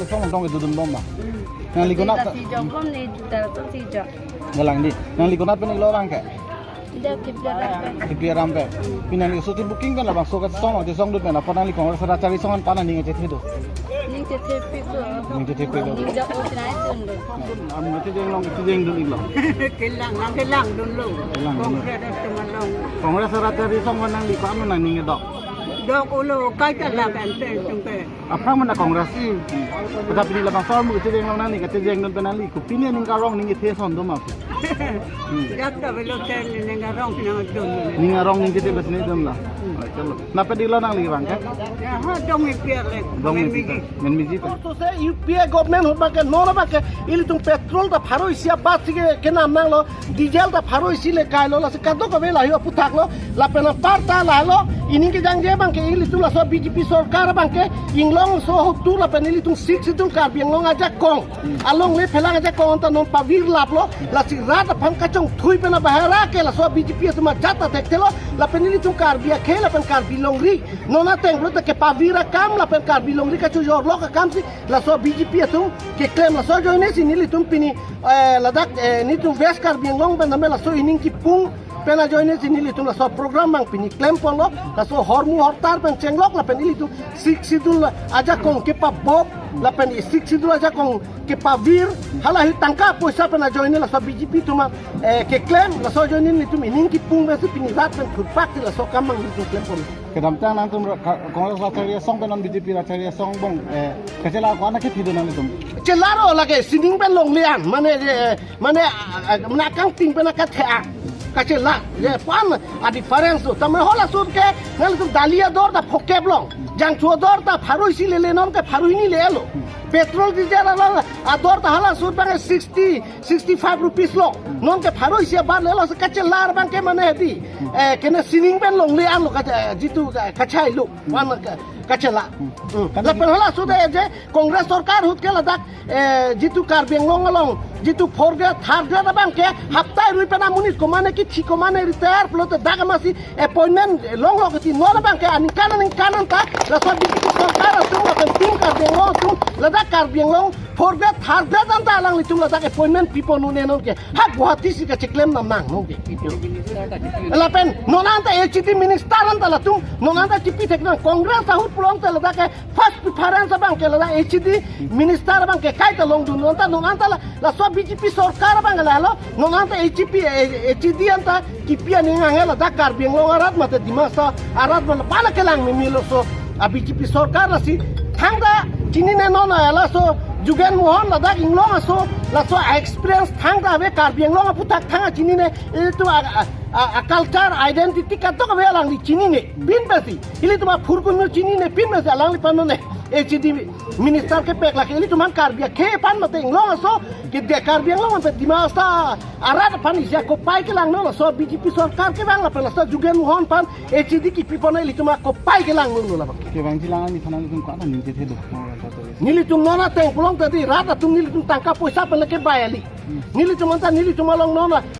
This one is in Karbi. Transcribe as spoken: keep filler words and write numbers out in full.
Song dong kedodun bom ma. Nangli konat ta? Si jok bom ni juta song si jok. Galang di. Nangli konat pen iklo abang ke? Dia Kipi Aram pen. Kipi Aram pen. Pini nangli suti booking pen labangso kachesong, kachesongdun pen. Apot nangli Congress arat chari song an pen aning kachethe do? Ning chethe pik do. Ning chethe pik do. Ning jak o sinai dun do. Am nangchethe jeng long, chethe jengdun iklo. Kelang, nang kelangdunlo. Kelangdunlo. Congress atum along. Congress arat chari song pen nangli ko-an nangning dok? Dok ulo, kaita la kan te tung ke. Aphrang mana Congress si. Pada pini labangso armu kachejeng long nangli, kachejengdun pen nangli. Kopine ning karong ning kethe ason do ma? Hmm. Jak ta velo tel ning karong nangdun. Ning karong ning kethe bas nangdun la. Hmm. Ah, chalo. Nangpet iklo nangli abang ke? Ya, ha, dong ipi le. Dong ipi ta. Men miji ta. So se U P A government ahut abang ke, non abang ke, ilitum petrol ta pharo isi abat si ke, kenam nanglo. Diesel ta pharo isi le kailo, lasi kadokave lahei aphuthak lo, lapen aparta lahelo, ining kejangje abang ke ilitum laso B J P sorkar abang ke, inglongso ahut tu lapen ilitum Sixth Schedule Karbi Anglong ajakong. Alongle phelang ajakong anta non pavir laplo, lasi rat aphan kachongthui pen abahera ke laso B J P atum ajat ta thekthelo, lapen ilitum Karbi akhei, lapen Karbi longri, non ateng pulote kepavir akam, lapen Karbi longri kachojorlok akam si, laso B J P atum keklem laso ajoine si nelitum pini, eh, ladak, eh, nelitum West Karbi Anglong pen name laso ining kipung pen ajoine si nelitum laso program abang pini klemponlo, laso hormu hortar pen chenglok lapen ilitum Sixth Schedule ajakong kepabop lapen Sixth Schedule ajakong kepavir, halahei tangka poisa pen ajoine laso B J P atum, eh, keklem, laso ajoine nelitum ining kipung pensi pini rat pen thurpak si laso akam abang nelitum klemponlo. Kedamtang nangtum ra-, ka-, Congress arat chari asong pen non B J P arat chari asong bong, eh, kachela ko-an akethe do nangtum? Chelaro lake sining pen longle an, mane, eh, mane, ah, ah, mane akangting pen akethe an. Kachela, ye pan a difference do. Tame hala ahut ke, nangtum dali ador ta phokep long. Jangthu ador ta pharo isi lele non ke pharo hini lelo. Petrol diesel ador ta hala ahut abang sixty, sixty-five rupees lo. Non ke pharo isi abat lelo si kachela abang ke mane hedi. Eh, kene sining pen longle an lo kache-, eh, jitu, eh, kachai lo. Wan ka-, kachela. Hmm. Lapen hala ahut je Congress sorkar ahut ke ladak, eh, jitu Karbi Anglong along, jitu fourth grade, third grade abang ke, hapta rui pen amonit komane kithi komane retire pulote dak amatsi appointment longlo kiti non abang ke aningkan aningkan anta, laso B J P sorkar atum lapen Team Karbi Anglong atum, ladak Karbi Anglong fourth grade, third grade anta alanglitum ladak appointment pipon un-e non ke. Ha Guwahati si kacheklem nam nang non ke. Lapen non anta H E D minister anta latum, non anta chipi thek nang Congress ahut pulote ladak ke first preference abang ke ladak H E D minister abang ke kaita longdun non anta non anta la, laso B J P sorkar abang ke lahelo, non anta H E P, eh, H E D anta kipi aning anghe ladak Karbi Anglong arat mate Dima Hasao arat mate pala kelang mimi lo so a B J P sorkar lasi thangta chinine non laso Jugen Mohan ladak inglong aso laso experience thangta ave Karbi Anglong aphuthak thangta chinine itu a, a, a, a culture identity kadokave alangli chinine pin pensi ilitum aphurkunu chinine pin pensi alangliphan non H E D minister kepek lake ilitum aphan Karbi akhei aphan mate inglong aso ke de Karbi Anglong mate Dima Hasao arat aphan isi akopai kelang non laso B J P sorkar kevang lapen laso Jugen Mohan aphan H E D kipipon ilitum akopai kelang non labang. Kevangji lang ani thana ilitum ko-an aning chethe do? Nelitum non ateng pulote di rat atum nelitum tangka poisa pen lake bai kali. Nelitum anta nelitum along non